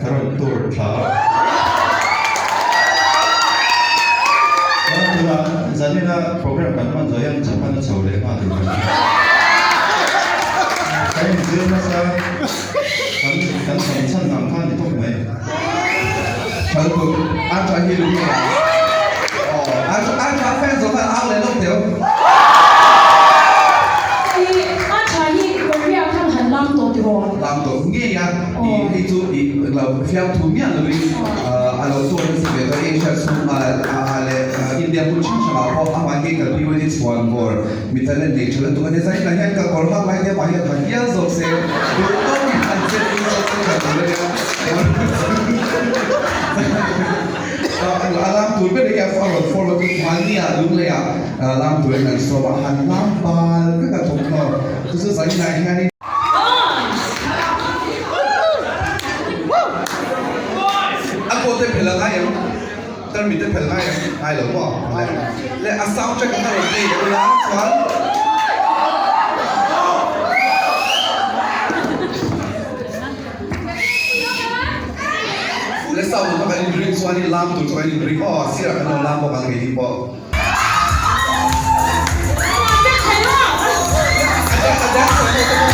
ka rawn tour thla a. Chuan tunah zanina program kan hman zawh hian Japan a chho leh nghal tur kan ni. Kan inzir nasa kan kan chhan chhan ang kha a ni tawp mai. Thalkut a tha hi lung ngei ang. Aw a a tha fan zawh khan au leh lawk teu. Ih a tha hi Korea khan han lam tawh tiraw? Lam tawh ngei a, ih hei chu ih lo fiamthu miah lovin a lo tuar nasa ve tawh Asia chhung ah ah leh India hmun hrang hrang ah pawh amah hi kan PYD chhuan bawr mi talent nei tha lutuk a nia. Zanin ah hian ka kawr hak lai te amah hian ha hial zawk se duh tawkin han chet in zawk se ka tur a nia. A lam tur ber hi a rawn forward in mahnia lunglei ah lam turin an sawm a, han lam bal vek a thawmhnaw chu chu zainah hianin. A kawt te phelh a ngai em? Tarmit te phelh ngai em? Ngai lo maw? Le a sound track a rawn play leh ula chuan. Le sound kha kan in ring chuan in lam tur chu kan in ring aw sirah kan lo lam bawk ang keini pawh. A dance a dance.